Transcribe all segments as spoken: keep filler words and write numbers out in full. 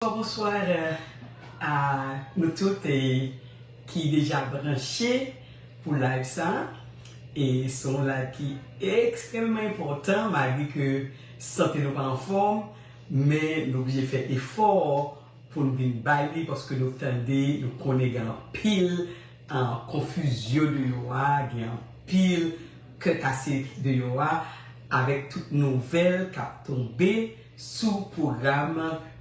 Bonswa, bonswa, euh, a nou tout, e, ki deja branche pou live sa. E se yon live ki ekstrèmman enpòtan, malgre ke sante nou pa anfòm, men nou oblije fè efò pou n vin bay li, paske nou tande, nou konnen gen anpil, ah, konfizyon deyò a, gen anpil kè kase deyò a, avèk tout nouvèl k ap tonbe sou pwogram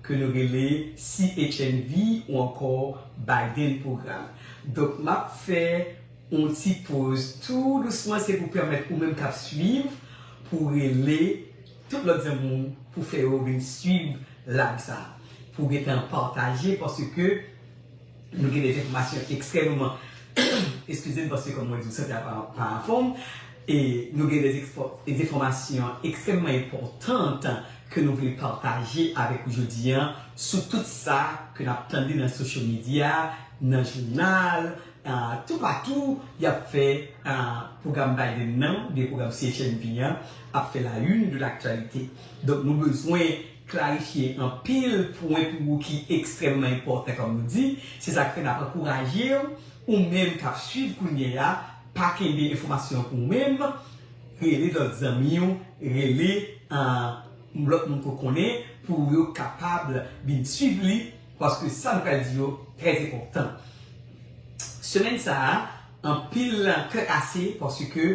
ke nou rele C H N V ou ankò Biden Program. Donk, m ap fè yon ti poz tou dousman, se pou pèmèt ou menm k ap swiv, pou rele tout lòt zanmi w, pou fè yo vin swiv live sa, pou gentan pataje, paske nou gen de enfòmasyon ekstrèmman, eskize m, paske kòm mwen di w, sante a pa, pa anfòm, e nou gen de enfò-, de enfòmasyon ekstrèmman enpòtan ke nou vle pataje avèk ou jodi a sou tout sa ke n ap tande nan social media, nan jounal, ah, toupatou, y ap fè, ah, pwogram Biden nan, oubyen pwogram C H N V an, ap fè la une de l'actualité. Donk, nou bezwen klarifye anpil pwen pou ou ki ekstrèmman enpòtan, kòm nou di. Se sa k fè n ap ankouraje w, ou menm k ap swiv kounye a, pa kenbe enfòmasyon pou ou menm, rele lòt zanmi w, rele, ah, lòt moun ke w konnen, pou yo kapab vin swiv li, paske sa nou pral di yo trè enpòtan. Semèn sa a, anpil kè kase, paske,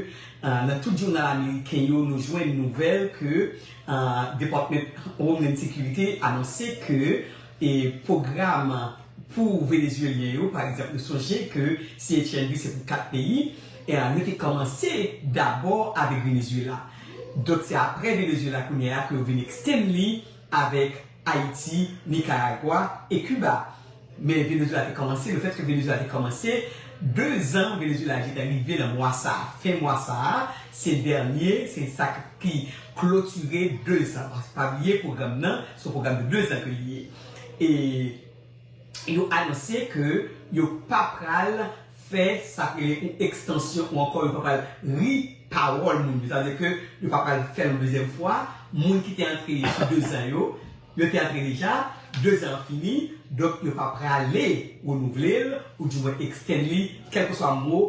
ah, nan tout jounal ameriken yo, nou jwenn nouvèl ke, ah, Department Homeland Security anonse ke, e, pwogram pou Venezuelyen yo, pa egzanp, nou sonje ke C H N V se pou kat peyi, e, ah, nou te kòmanse dabò avèk Venezuela. Donk, se apre Venezuela kounye a ke yo vin extend li avèk Ayiti, Nikaragwa e Kiba. Men Venezuela te kòmanse, lefètke Venezuela te kòmanse, dezan Venezuela gentan rive nan mwa sa a, fen mwa sa a, se dènye, se sa ki klotire dezan. Paske pa bliye, pwogram nan, se yon pwogram de dezan ke li ye. E yo anonse ke yo pa pral fè sa k rele yon ekstansyon ou ankò yo pa pral ri pawòl moun yo. Sa vle di ke yo pa pral fè l yon dezyèm fwa. Moun ki te antre sou dezan yo, yo te antre deja, dezan an fini, donk yo pa prale renouvle l, oudimwen extend li, kèlkeswa mo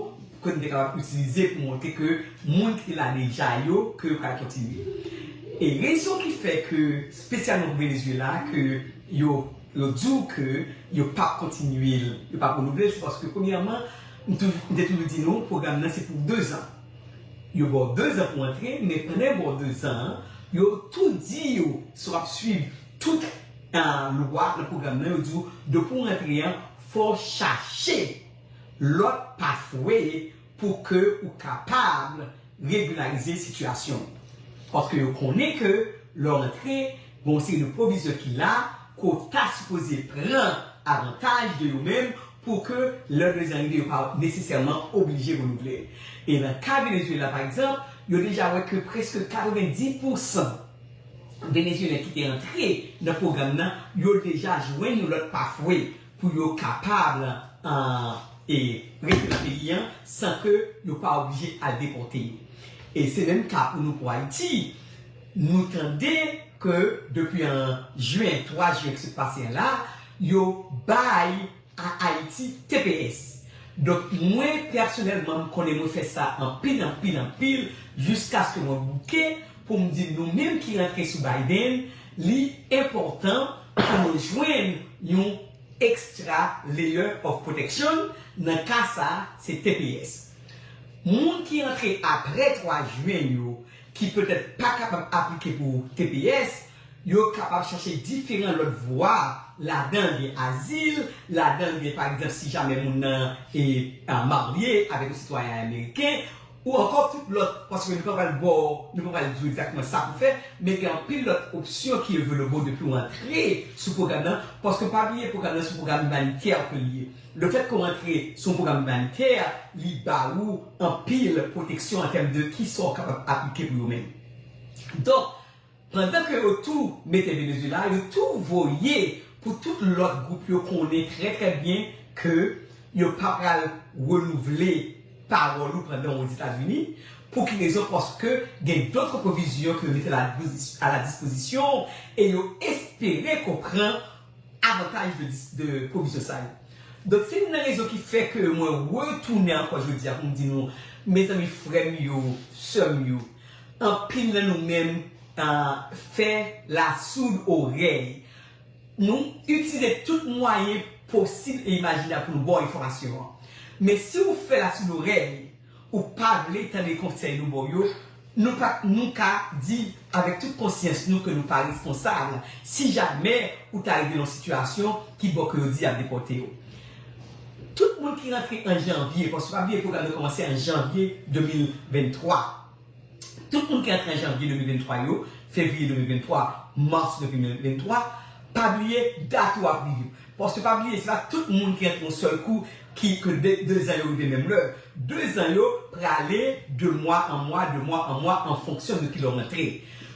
ke nou te kapab itilize pou montre ke moun ki te la deja yo, ke yo pral kontinye. E rezon ki fè ke, espesyalman pou Venezuela, ke yo, yo di w ke yo p ap kontinye l, yo p ap renouvle l, se paske, premyèman, m toujou, m te toujou di nou, pwogram nan se pou dezan. Yo ba w dezan pou antre, men pandan yo ba w dezan an, yo tou di w, si w ap swiv tout, ah, lwa nan pwogram nan, yo di w, depi w antre an, fò w chache lòt pathway pou ke ou kapab regilarize sitiyasyon w. Paske yo konnen ke lè w antre, gen yon seri de pwovizyon ki la, ke w ta sipoze pran avantaj de yo menm pou ke lè dezan rive, yo pa nesesèman oblije renouvle. E nan ka Venezuela, pa egzanp, yo deja wè ke prèske katrevenndis pousan Venezuelyen ki te antre nan pwogram nan, yo deja jwenn yon lòt pathway pou yo kapab, ah, e rete nan peyi an san ke yo pa oblije al depòte yo. E se menm ka pou nou pou Ayiti. Nou tande ke depi an jen, twa jen ki sot pase an la, yo bay a Ayiti T P S. Donk, mwen, pèsonèlman, m konnen mwen fè sa anpil, anpil, anpil, jiskaske mwen bouke pou m di nou menm ki rantre sou Biden, li enpòtan pou nou jwenn yon extra layer of protection, nan ka sa a, se T P S. Moun ki antre apre twa jen yo, ki petèt pa kapab aplike pou T P S, yo kapab chache diferan lòt vwa. Ladan l gen azil, ladan l gen, pa egzanp, si jamè moun nan e, a, marye avèk yon sitwayen ameriken, ou ankò tout lòt, paske nou pa pral ba w, nou pa pral di w egzakteman sa pou fè, men gen anpil lòt opsyon ki available depi w antre sou pwogram nan, paske pa bliye pwogram nan se yon pwogram imanitè ke li ye. Lefètke w antre sou yon pwogram imanitè, li ba ou anpil pwoteksyon an tèm de kisa w kapab aplike pou yo menm. Donk, pandan ke yo tou mete Venezuela, yo tou voye pou tout lòt gwoup yo konnen trè, trè byen ke yo pa pral renouvle pawòl ou pandan w Ozetazini. Pou ki rezon? Paske gen dòt pwovizyon ke yo mete a la dispozis-, a la dispozisyon w e yo espere ke w pran avantaj de, de pwovizyon sa yo. Donk, se youn nan rezon ki fè ke mwen retounen ankò jodi a pou m di nou, mezanmi, frè m yo, sè m yo, anpil nan nou menm, ah, fè la soud orèy. Nou itilize tout mwayen posib e imajinab pou nou ba w enfòmasyon an. Men si w fè la soud orèy, ou pa vle tande konsèy nou ba w yo, nou pa, nou ka di avèk tout konsyans nou ke nou pa responsab si jamè ou ta rive nan yon sitiyasyon ki ba w ke yo di y ap depòte w. Tout moun ki rantre an janvye, paske pa bliye pwogram nan kòmanse an janvye de mil venntwa. Tout moun ki rantre an janvye de mil venntwa yo, fevriye de mil venntwa, mas de mil venntwa, pa bliye dat ou ap rive. Paske pa bliye, se pa tout moun ki rantre yon sèl kou ki, ke de, de zan yo rive menm lè. De zan yo prale de mwa an mwa, de mwa an mwa, an fonksyon de kilè w rantre.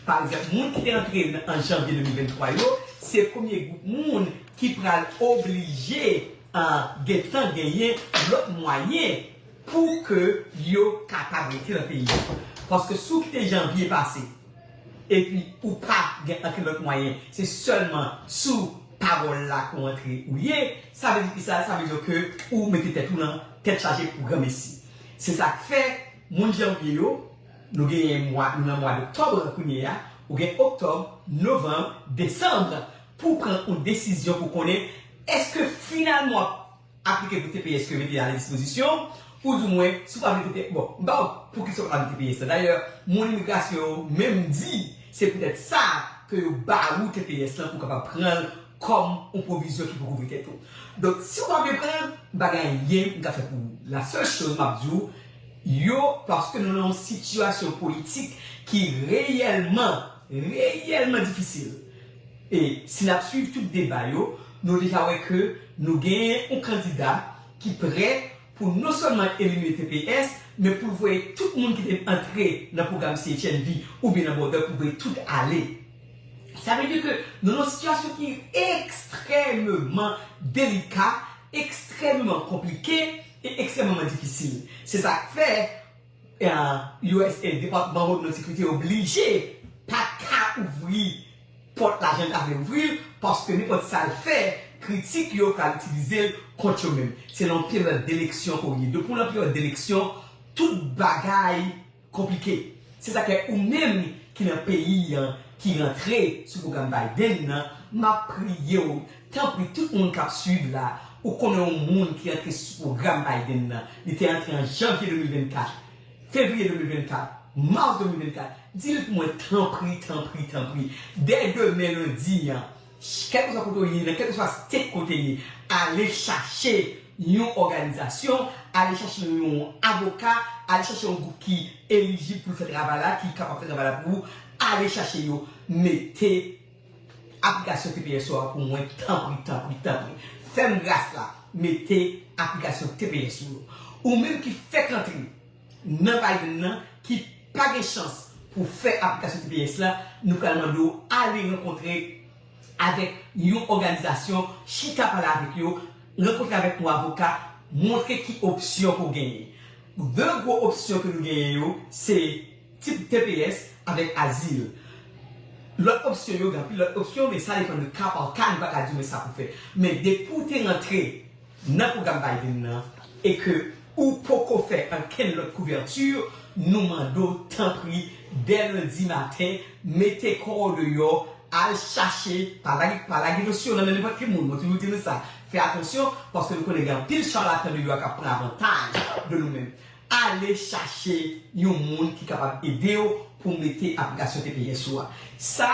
Pa egzanp, moun ki te rantre an janvye de mil venntwa yo, se premye gwoup moun ki pral oblije, ah, gentan genyen lòt mwayen pou ke yo kapab rete nan peyi a. Paske si w kite janvye pase, epi ou pa gen ankenn lòt mwayen, se sèlman sou pawòl la ke w antre ou ye, sa vle di ki sa? Sa vle di ke ou mete tèt ou nan tèt chaje pou granmesi. Se sa k fè moun janvye yo, nou genyen mwa, nou nan mwa doktòb kounye a, ou gen oktòb, novanm, desanm, pou w pran yon desizyon pou konnen èske finalman w ap aplike pou T P S ke yo mete a la dispozisyon, ou di mwen, si w pa vle T P S, bon, m pa wè poukisa w pa vle T P S la. Dayè, moun imigrasyon yo menm di, se poutèt sa ke yo ba ou T P S lan pou w kapab pran l kòm yon pwovizyon ki pou kouvri tèt ou. Donk, si w pa vle pran l, m pa gen anyen m ka fè pou ou. La sèl choz m ap di w, yo, paske nou nan yon sitiyasyon politik ki reyèlman, reyèlman difisil. E si n ap swiv tout deba yo, nou deja wè ke nou genyen yon kandida ki prè pou non sèlman elimine T P S, men pou l voye tout moun ki te antre nan pwogram C H N V oubyen nan Border pou voye tout ale. Sa vle di ke nou nan yon sitiyasyon ki ekstrèmeman delika, ekstrèmeman konplike e ekstrèmeman difisil. Se sa k fè, eh, U S A, Depatman Homeland Security oblije pa ka ouvri pòt la jan l ta vle ouvri l, paske nenpòt sa l fè, kritik yo pral itilize l kont yo menm. Se nan yon peryòd deleksyon ke w ye. Depi w nan peryòd deleksyon, tout bagay konplike. Se sa k fè ou menm ki nan peyi an, ki rantre sou pwogram Biden nan, m ap priye w, tanpri, tout moun k ap swiv la, ou konnen yon moun ki rantre sou pwogram Biden nan, li te rantre an janvye de mil vennkat, fevriye de mil vennkat, mas de mil vennkat, di l pou mwen, tanpri, tanpri, tanpri. Dè demen lendi an, kèlkeswa kote w ye, nan kèlkeswa state kote w ye, ale chache yon òganizasyon, ale chache yon avoka, ale chache yon gwoup ki elijib pou l fè travay la, ki kapab fè travay la pou ou, ale chache yo, mete aplikasyon T P S ou a pou mwen, tanpri, tanpri, tanpri. Fè m gras la, mete aplikasyon T P S ou yo. Ou menm ki fèk rantre nan Biden nan, ki pa gen chans pou fè aplikasyon T P S la, nou pral mande w ale rankontre avèk yon òganizasyon, chita pale avèk yo, rankontre avèk yon avoka, montre ki opsyon ke w genyen. De gwo opsyon ke nou genyen yo, se tip T P S avèk azil. Lòt opsyon yo, gen anpil lòt opsyon, men sa depann de ka pa ka, nou pa ka di w men sa pou fè. Men depi w te rantre nan pwogram Biden nan e ke ou poko fè ankenn lòt kouvèti, nou mande w, tanpri, dè lendi maten, mete kò w deyò, al chache, pa lage, pa lage dosye w nan men nenpòt ki moun. Mwen toujou di nou sa. Fè atansyon, paske nou konnen gen anpil chalatan deyò a k ap pran avantaj de nou menm. Ale chache yon moun ki kapab ede w pou mete aplikasyon T P S ou a. Sa,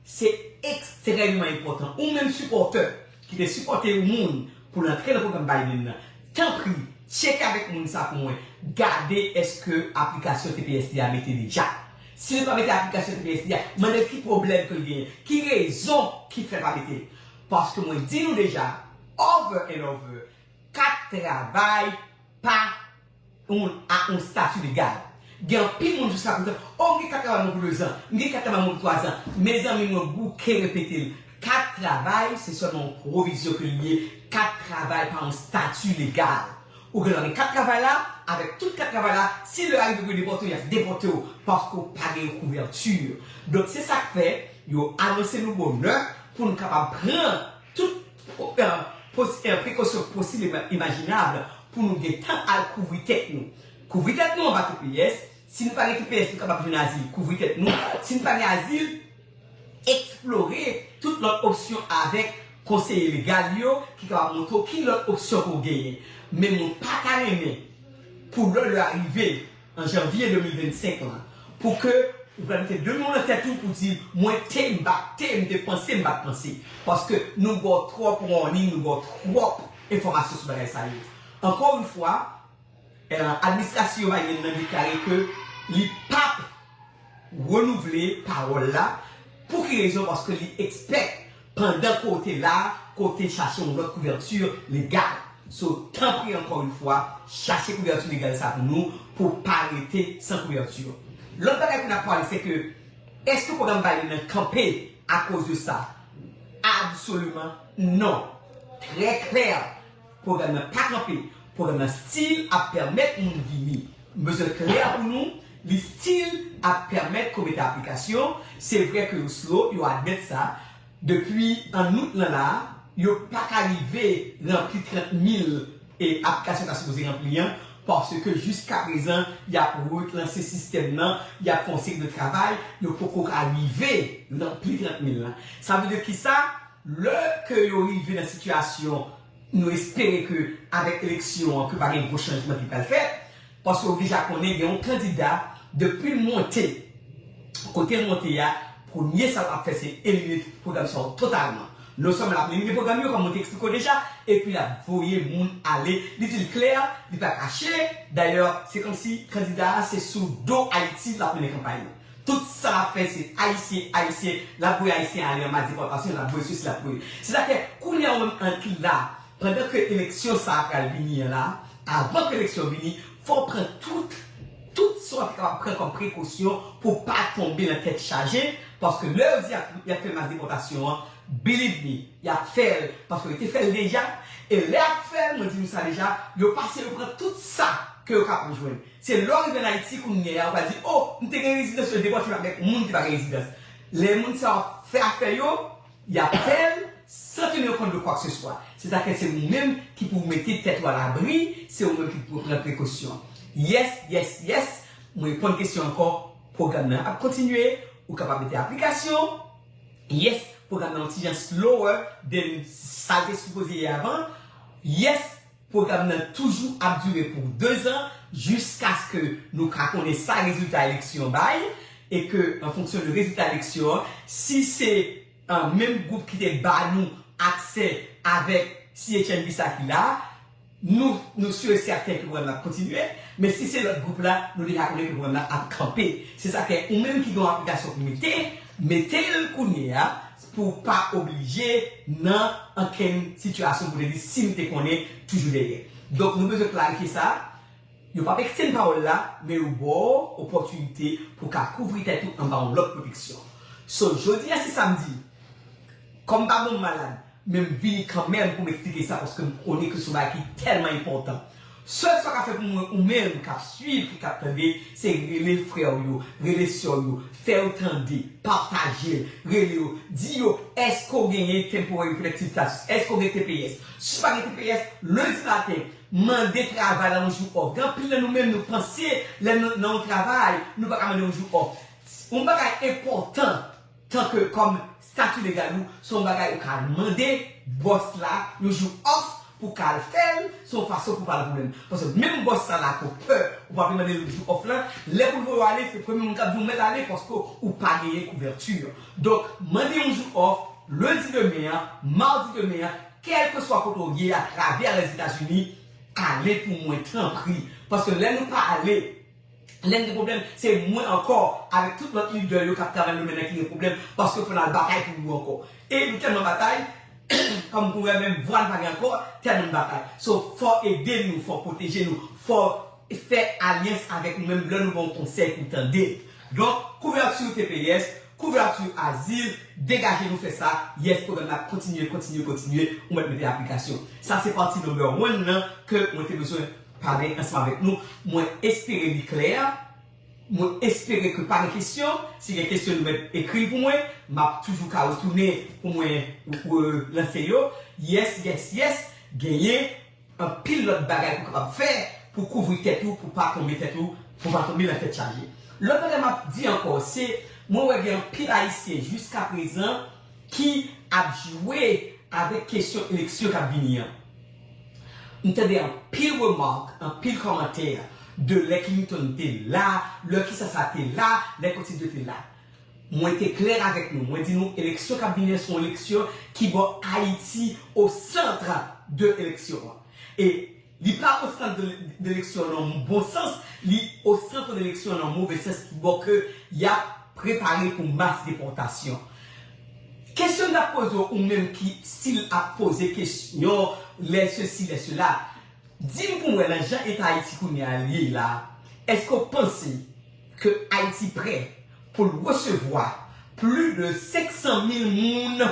se ekstrèmman enpòtan. Ou menm sipòtè ki te sipòte yon moun pou l antre nan pwogram Biden nan, tanpri, tcheke avèk moun sa pou mwen. Gade èske aplikasyon T P S li a mete deja. Si li pa mete aplikasyon T P S li a, mande l ki pwoblèm ke l genyen, ki rezon ki fè l pa mete l. Paske mwen di nou deja, over and over, kat travay pa yon, a yon stati legal. Gen anpil moun jiska prezan, o, m gen kat travay mwen pou de zan, m gen kat travay mwen pou twa zan. Mezanmi, mwen bouke repete l. Kat travay, se sèlman yon pwovizyon ke li ye. Kat travay pa yon stati legal. Ou gen dwa gen kat travay la, avèk tout kat travay la, si lè a rive pou yo depòte w, y ap depòte w, paske w pa gen yon kouvèti. Donk, se sa k fè, yo anonse nou bonè pou nou kapab pran tout pran pos- eh, prekosyon posib e imajinab pou nou gentan al kouvri tèt nou. Kouvri tèt nou anba T P S. Si nou pa gen T P S, nou kapab jwenn azil, kouvri tèt nou. Si nou pa gen azil, eksplore tout lòt opsyon avèk konseye legal yo ki kapab montre w ki lòt opsyon ke w genyen. Men mwen pa ta renmen pou lè lè a rive an janvye de mil vennsenk lan, pou ke ou pral mete de men w nan tèt ou pou di, mwen te, m pa te, m te panse, m pa t panse. Paske nou ba w twòp warning, nou ba w twòp enfòmasyon sou bagay sa yo. Ankò yon fwa, eh, administrasyon Biden nan deklare ke li p ap renouvle pawòl la. Pou ki rezon? Paske li ekspèk pandan ke w te la, ke w te chache yon lòt kouvèti legal. So, tanpri, ankò yon fwa, chache kouvèti legal sa pou nou, pou pa rete san kouvèti. Lòt bagay ke n ap pale, se ke, èske pwogram Biden nan kanpe akoz de sa? Absoliman non. Trè klè, pwogram nan pa kanpe. Pwogram nan still ap pèmèt moun vini. M bezwen klè pou nou, li still ap pèmèt ke w mete aplikasyon. Se vre ke yo slow, yo admèt sa. Depi an out lan la, yo pa ka rive ranpli trant mil e aplikasyon ta sipoze ranpli an, paske jiska prezan, y ap relanse sistèm nan, y ap fè yon seri de travay, yo poko ka rive ranpli trant mil lan. Sa vle di ki sa? Lè ke yo rive nan sitiyasyon, nou espere ke avèk eleksyon an, ke pa gen gwo chanjman ki pral fèt, paske w deja konnen gen yon kandida, depi l monte, kote l monte a, premye sa l ap fè, se elimine pwogram sa yo totalman. Non sèlman l ap elimine pwogram yo, kòm mwen te eksplike w deja, epi l ap voye moun ale. Li di l klè, li pa kache. Dayè, se kòmsi kandida a, se sou do Ayiti l ap mennen kanpay li. Tout sa l ap fè, se Ayisyen, Ayisyen. L ap voye Ayisyen ale an mas depòtasyon, l ap voye sesi, l ap voye. Se sa k fè, kounye a, ou menm an ki la, pandan ke eleksyon sa a pral vini an la, avan ke eleksyon vini, fò w pran tout, tout sa w te kapab pran kòm prekosyon pou w pa tonbe nan tèt chaje, paske lè yo di y ap, y ap fè mas depòtasyon an, believe me, y ap fè l, paske yo te fè l deja, e lè y ap fè l, mwen di nou sa deja, yo pase, yo pran tout sa ke yo kapab jwenn. Se lè w rive an Ayiti kounye a, ou pral di, o, m te gen rezidans, yo depòte m avèk moun ki pa gen rezidans. Lè moun sa yo ap fè afè yo, y ap fè l san tenir kont de kwa ke se swa. Se sa k fè se ou menm ki pou mete tèt ou alabri, se ou menm ki pou pran prekosyon. Yes, yes, yes, mwen reponn kesyon ankò, pwogram nan ap kontinye, ou kapab mete aplikasyon. Yes, pwogram nan yon ti jan slower than sa l te sipoze ye avan. Yes, pwogram nan toujou ap dire pou de zan, jiskaske nou ka konnen sa rezilta eleksyon bay, e ke, an fonksyon de rezilta eleksyon an, si se, eh, menm gwoup ki te ba nou aksè avèk C H N B sa ki la, nou, nou si e sèten ke pwogram nan ap kontinye, men si se lòt gwoup la, nou deja konnen ke pwogram nan ap kanpe. Se sa k fè ou menm ki gen yon aplikasyon pou mete, mete l kounye a, pou w pa oblije nan ankenn sitiyasyon pou w te di, si m te konnen, toujou dèyè. Donk, nou bezwen klarifye sa. Yo p ap ekstenn pawòl la, men yo ba w opòtinite pou w ka kouvri tèt ou anba yon lòt pwoteksyon. So, jodi a, se samdi. Kòm m pa bon, m malad, men m vini kanmenm pou m eksplike sa, paske m konnen ke se yon bagay ki tèlman enpòtan. Sèl sa w ka fè pou mwen, ou menm k ap swiv, ki k ap tande, se rele frè w yo, rele sè w yo, fè yo tande, pataje l, rele yo, di yo, èske w genyen temporary protective status? Èske w gen T P S? Si w pa gen T P S, lendi maten, mande travay la yon jou off. Gen anpil nan nou menm, nou panse, lè nou nan yon travay, nou pa ka mande yon jou off. Yon bagay enpòtan, tanke kòm stati legal ou, se yon bagay ou ka mande bòs la yon jou off pou w ka al fè l, se yon fason pou w pa nan pwoblèm. Paske menm bòs sa la ke w pè, ou pa vle mande l jou off lan, lè pou l voye w ale, se premye moun k ap di w mèt ale paske ou pa genyen kouvèti. Donk, mande yon jou off, lendi demen an, madi demen an, kèlkeswa kote w ye atravè Lèzetazini, ale pou mwen, tanpri. Paske lè nou pa ale, lè n gen pwoblèm, se mwen ankò, avèk tout lòt lidè yo k ap travay nan domèn nan ki gen pwoblèm, paske fò n al batay pou nou ankò. E nou tèlman batay, kòm ou wè, menm vwa n pa gen ankò, tèlman n batay. So, fò ede nou, fò pwoteje nou, fò fè alyans avèk nou menm lè nou ba w konsèy pou w tande. Donk, kouvèti T P S, kouvèti azil, degaje nou fè sa. Yes, pwogram nan ap kontinye, kontinye, kontinye. Ou mèt mete aplikasyon. Sa se pati number one nan ke mwen te bezwen pale ansanm avèk nou. Mwen espere li klè. Mwen espere ke pa gen kesyon. Si gen kesyon, nou mèt ekri l pou mwen. M ap toujou ka retounen pou mwen relanse yo. Yes, yes, yes, genyen anpil lòt bagay pou kapab fè pou kouvri tèt ou, pou pa tonbe tèt ou, pou pa tonbe nan tèt chaje. Lòt bagay m ap di ankò, se mwen wè gen anpil Ayisyen jiska prezan ki ap jwe avèk kesyon eleksyon k ap vini an. M tande anpil remak, anpil kòmantè de lè Clinton te la, lè kisa sa te la, lè Cotidjo te la. Mwen te klè avèk nou. Mwen di nou, eleksyon k ap vini an se yon eleksyon ki ba Ayiti o centre de eleksyon an. E li pa o centre de, de eleksyon nan bon sans, li o centre de eleksyon nan move sans ki ba ke y ap prepare pou mas depòtasyon. Kesyon m t ap poze w, ou menm ki still ap poze kesyon, lè sesi, lè sela, di m pou m wè nan jan eta Ayiti kounye a ye la, èske w panse ke Ayiti prè pou l resevwa plis de senk san mil moun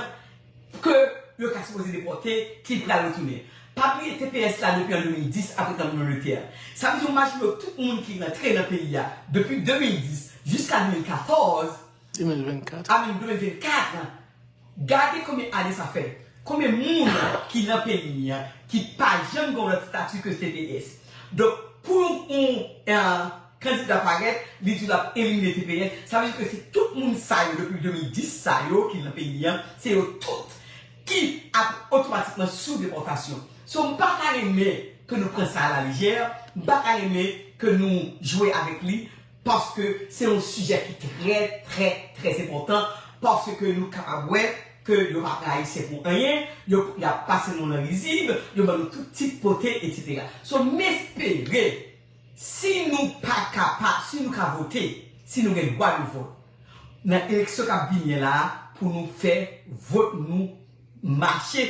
ke yo ta sipoze depòte ki pral retounen? Pa bliye T P S la depi an de mil dis apre tranblemanntè. Sa vle di w imajine w tout moun ki rantre nan peyi a depi de mil dis jiska de mil katòz, de mil vennkat. I mean, de mil vennkat, gade konbyen ane sa fè. Konbyen moun ki nan peyi an ki pa janm gen yon lòt stati ke T P S. Donk, pou yon, yon kandida parèt, li di l ap elimine T P S, sa vle di ke se tout moun sa yo depi de mil dis sa yo ki nan peyi an, se yo tout ki ap otomatikman sou depòtasyon. So, m pa ta renmen ke nou pran sa a la lejè, m pa ta renmen ke nou jwe avèk li, paske se yon sijè ki trè, trè, trè enpòtan, paske nou kapab wè ke yo pa pran Ayisyen pou anyen, yo, y ap pase nou nan rizib, yo ban nou tout tip pote, etsetera. So, m espere, si nou pa kapab, si nou ka vote, si nou gen dwa de vòt, nan eleksyon k ap vini an la, pou nou fè vòt nou mache